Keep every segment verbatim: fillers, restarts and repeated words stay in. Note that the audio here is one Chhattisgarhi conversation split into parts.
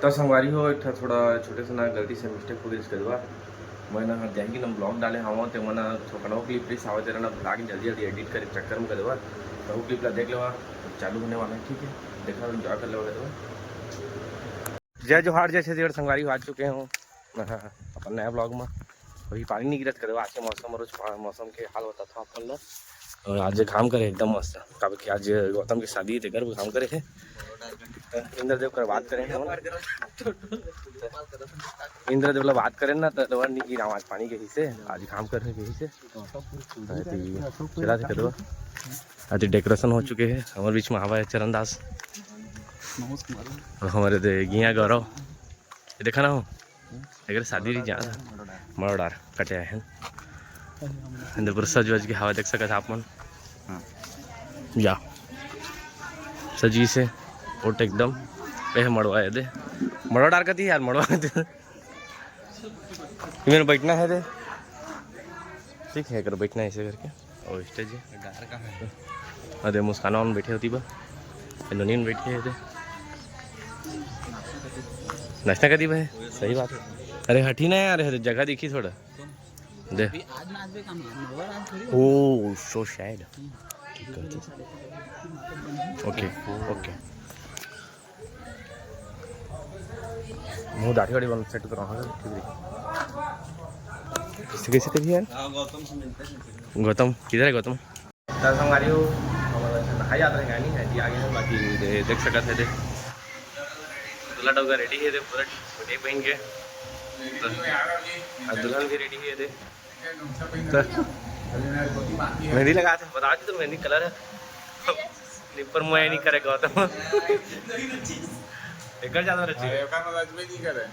त संगवारी हो, एक ठा थोड़ा छोटे से ना गलती से mistake हो गइस कदवा। मैं ना जाही कि ना vlog डाले हवं, ते मन थोकनवा clip रहिस हावय, तेला ना भुला के जल्दी जल्दी edit करे के चक्कर में कदवा तहू clip ला देख लेवा। चालू होने वाला है, ठीक है, देखा enjoy कर लेवा कदवा। जय जोहार, जय छत्तीसगढ़ संगवारी हो, आ चुके हूँ अपन नया vlog में। अभी पानी नहीं गिरत कदवा, आज के मौसम, रोज पा-, मौसम के हाल बताथंव अपन ला। और आज घाम करे एकदम मस्त, काबर कि आज गौतम के शादी हे, तेकर घाम करे हे। इंद्रदेव कर बात करे हे, इंद्रदेव ला बात करे ना, त डोर नहीं गिरा, आज पानी के ही से, आज घाम करे के ही से। अति चला थे कदवा, अति decoration हो चुके हे। हमर बीच में हावय चरण दास और हमर दे गिया गौरव, ये देखा ना हो, अगर शादी रही जा, मड़ो डार कटे आए हैं। अंदर पूरा सज वज के हवा देख सकत आप मन। हाँ। जा सजी से ओट एकदम, ए मड़वा ये दे, मड़वा डार कती यार, मड़वा कती। इमें बैठना है दे, ठीक है, कर बैठना है ऐसे करके। और stage है। डार का है। अरे मुस्काना मन बैठे होती बा, नोनी मन बैठे होते। नाश्ता कर दी भाई, सही बात है। अरे हटी ना यार, जगह देखी थोड़ा। दे। अभी आज नाचबे का, मड़वा रात थोड़ी। Oh, so sad। ठीक है। OK, OK। मुंह दाढ़ी वाढ़ी बन set करो, हाँ, ठीक है। किससे कैसे करिए यार? हाँ, गौतम से मिलते हैं। गौतम, किधर है गौतम? त संगवारी हो, हमर अच्छा नहाए जात रहे, नहीं है जी, आगे हम बाकी दे-, देख सकत है दे। दूल्हा डौका ready है दे, पूरा body पहन के। तो, और दुल्हन भी ready है दे। तो, मेहंदी लगा थे, बता दी तो मेहंदी colour है। निपर मोया नहीं करे गौतम। एकर ज्यादा रचे। अरे, ओकर मदद में नहीं करे।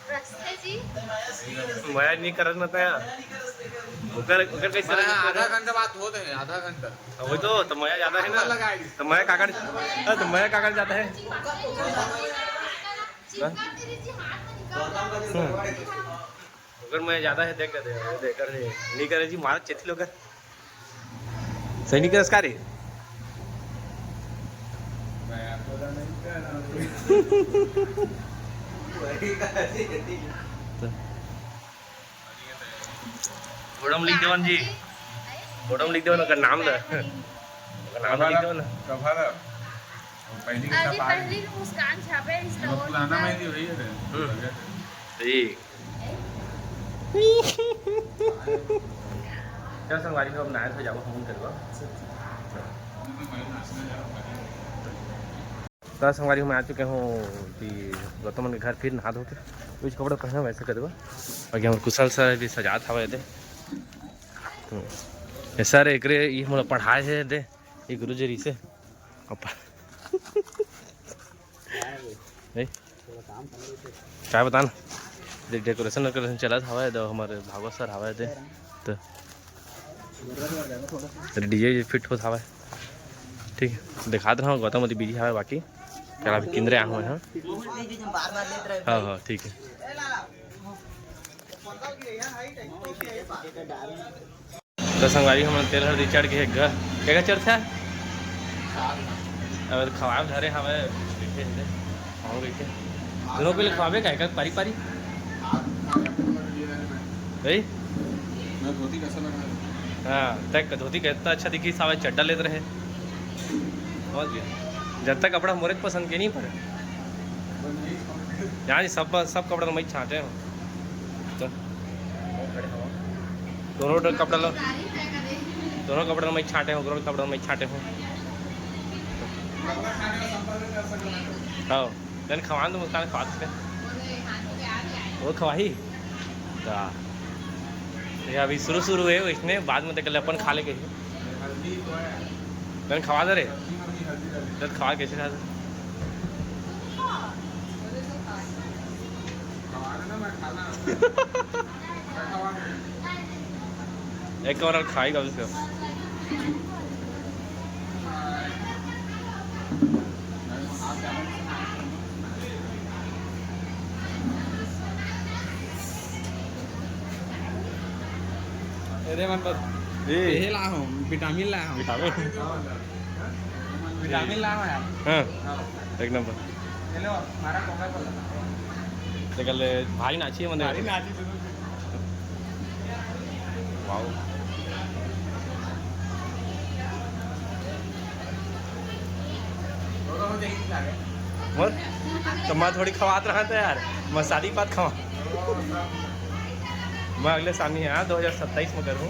रस्ते जी। मया नहीं करत ना तया। ओकर, ओकर कैसे मैं रहे? आधा घंटा बात होत है, आधा घंटा। वही तो, तो मया ज्यादा है ना। लगा दी। तो मया काकड़, हाँ, तो मया काकड़ ज्यादा है। हाँ? हम्म। ओकर मया ज्यादा है, देख, देख, देख, कर दे। नहीं करे जी, मारत चेथी लोग। सही नहीं करस का रे? मैं आपको नहीं कह रहा हूँ। तो। फोटो में लिख देवन जी। फोटो में लिख देवन, ओकर नाम ला। ओकर नाम लिख देवन। कभार पहली के अरे, छपा पहली के मुस्कान छापे, Insta वो पुराना निकाल। मेहंदी वही है रे। हम्म। ठीक। चल संगवारी हो, अब नहाए धोए जाबो, हमन करबो। त संगवारी हो, मैं आ चुके हूँ कि गौतम मन के घर फिर नहा धो के कुछ कपड़ा पहने वैसे करबो। बाकी हमर कुशल सर भी सजात हवे दे। हम्म। ये सर एकरे, ये मोला पढ़ाए हे दे, ये गुरु जी रहिसे। अब नहीं? काय बतान? देख, decoration वेकोरेशन चलत हवय, दो हमर भागवत सर हवय दे, तो DJ fit होत हवय। ठीक, दिखात रहूँ, गौतम अभी busy हवय, बाकी चला अभी किंदरे आ हवय, हाँ। हाँ, हाँ, ठीक है। तो संगवारी, हमन तेल हरदी चढ़ के एक घर, एक घर चढ़थे। अब खवाब धरे हवे, बैठे हवे, खाऊं बैठे। दोनों के लिए खवाबे का, एक पारी पारी। भाई? मैं धोती कैसा लग रहा है? हाँ, तक धोती कितना अच्छा दिखी, सावे चड्डा लेत रहे। समझ गया? जब तक कपड़ा मोरे पसंद के नहीं पर। यहाँ जी सब, सब कपड़ा मैं छांटे हूँ। तो दोनों कपड़ा लो, दोनों कपड़ा मैं छांटे हूँ, दोनों कपड़ा मैं छांटे हूँ। हाँ, जन खवान तो मुस्कान खवा सकते। वो खवाही। ता। ये अभी शुरू शुरू है, इसने बाद में तक अपन खा लेके। जन खवा दे रे। जन खवा कैसे खा दे? एक और खाएगा उसको। अरे मन पर ए। ये ला हूँ, vitamin ला हूँ। Vitamin? Vitamin ला हूँ यार। हाँ, एक नंबर। चलो, हमारा कोका कोला। देख ले, भारी नाची है, मतलब। भारी नाची जरूर। वाओ। दोनों हो जाएगी, खा ले। मोर तो मैं थोड़ी खवात रहा था यार, मसाली बात खवा। मैं अगले साल नहीं, हाँ, दो हज़ार सत्ताईस में करूँ।